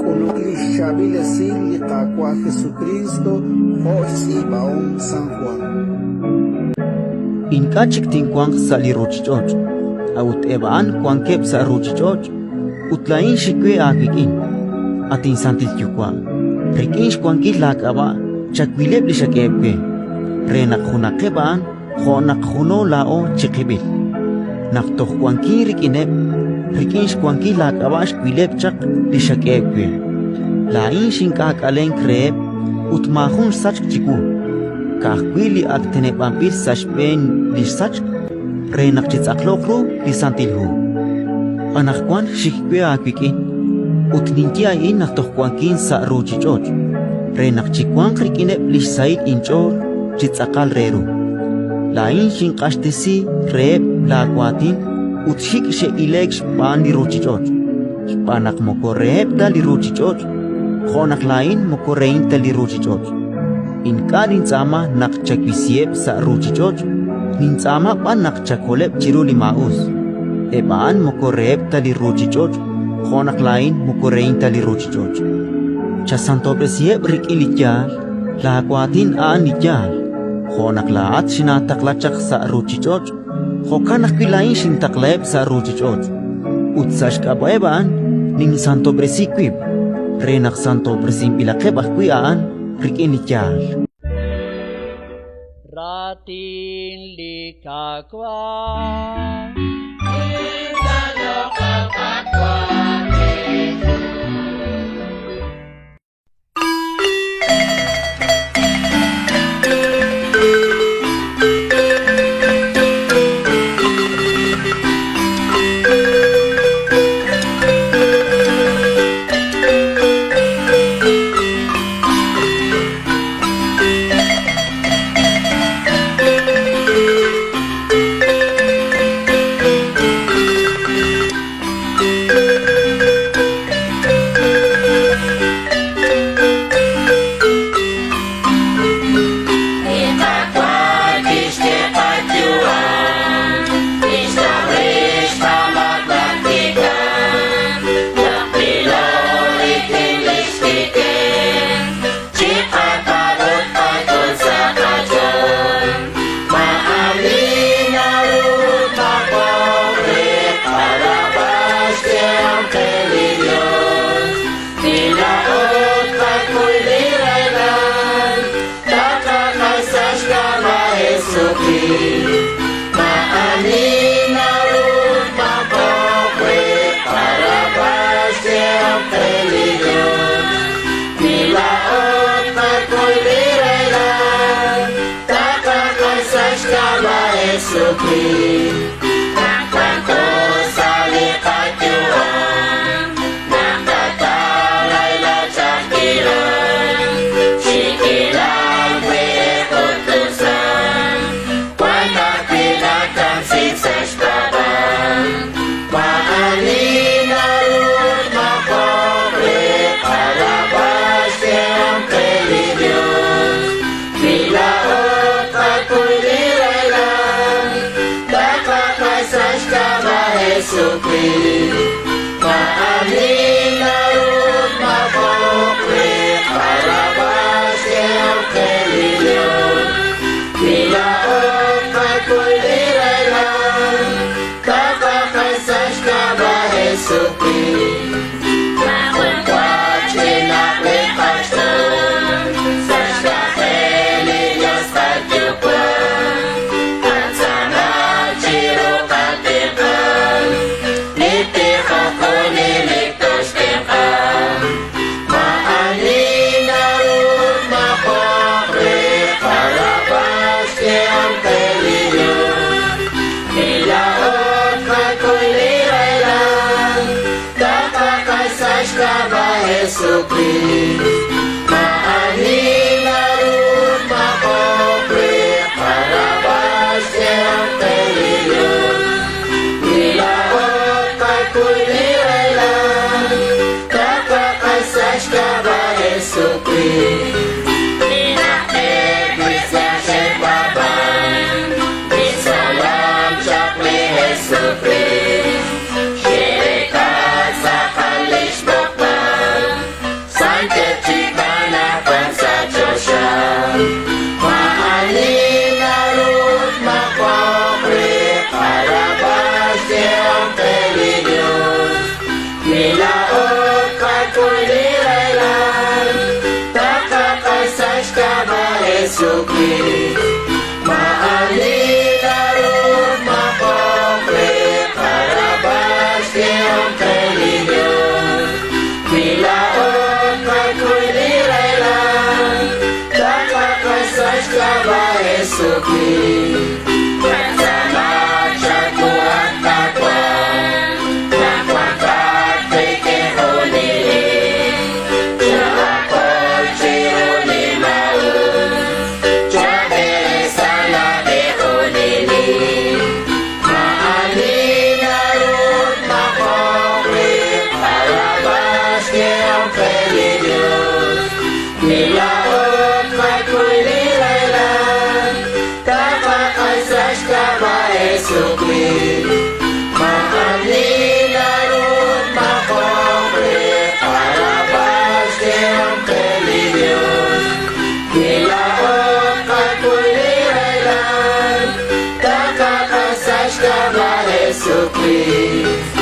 K'uluk li xchaab'il esil li Qaawa' Jesukriist jo' xtz'iib'ahom San Jwan. Ink'a' chik tinwanq sa' li ruuchich'och', a'ut eb' a'an wankeb' sa' ruuchich'och', ut laa'in xik we aawik'in. At inSantil Yuwa', rik'in xwankil laak'ab'a' chawileb' li xak'eheb' we, re naq junaqeb' a'an jo' naq juno laa'o chiqib'il. Naq toj wankin rik'ineb', rik'in xwankil laak'ab'a' xwileb' chaq li xak'eheb' we. Laa'in xink'aak'alenk reheb' ut maajun xsachk chiwu, ka'ajwi' li ak teneb'anb'il sa' xb'een li xsachk re naq chitz'aqloq ru li Santil Hu. Anaqwan xik we aawik'in ut ninye a'in naq toj wankin sa' ruuchich'och', re naq chiwanq rik'ineb' li xsahil inch'ool chi tz'aqal re ru. Laa'in xinq'axtesi reheb' laawaatin ut xik' xe'ile'k xb'aan li ruuchich'och', xb'aan naq moko reheb' ta li ruuchich'och', jo' naq laa'in moko rehin ta li ruuchich'och'. Ink'a' nintz'aama naq chawisiheb' sa' ruuchich'och', nintz'aama b'an naq chakoleb' chiru li maa'us. Eb' a'an moko reheb' ta li ruuchich'och', jo' naq laa'in moko rehin ta li ruuchich'och'. Chasantob'resiheb' rik'in li yaal, laawaatin a'an li yaal. Jo' naq laa'at xinaataqla chaq sa' ruuchich'och', jo'kan ajwi' laa'in xintaqlaheb' sa' ruuchich'och'. Ut sa' xk'ab'a'eb' a'an ninsantob'resi wib', re naq santob'resinb'ilaqeb' ajwi' a'an rik'in li yaal. Raatin li Qaawa'. Jesukriist. Maa'ani naru tmaq'oq re qarab'al xk'ehom qe li Yos. Wi laa'o tqakuy li rahilal, taqaq'ax sa' xk'ab'a' Jesukriist. Qatz'aama chawu at Qaawa', naq wanqat qik'in junelik. Chaakol chiru li maa'us, chab'eresa laab'e junelik. Maa'ani naru tmaq'oq re qarab'al xk'ehom qe li Yos. Wi laa'o tqakuy li rahilal, taqaq'ax sa' xk'ab'a' Jesukriist. Maa'ani naru tmaq'oq re qarab'al xk'ehom qe li Yos. Wi laa'o tqakuy li rahilal, taqaq'ax sa' xk'ab'a' Jesukriist.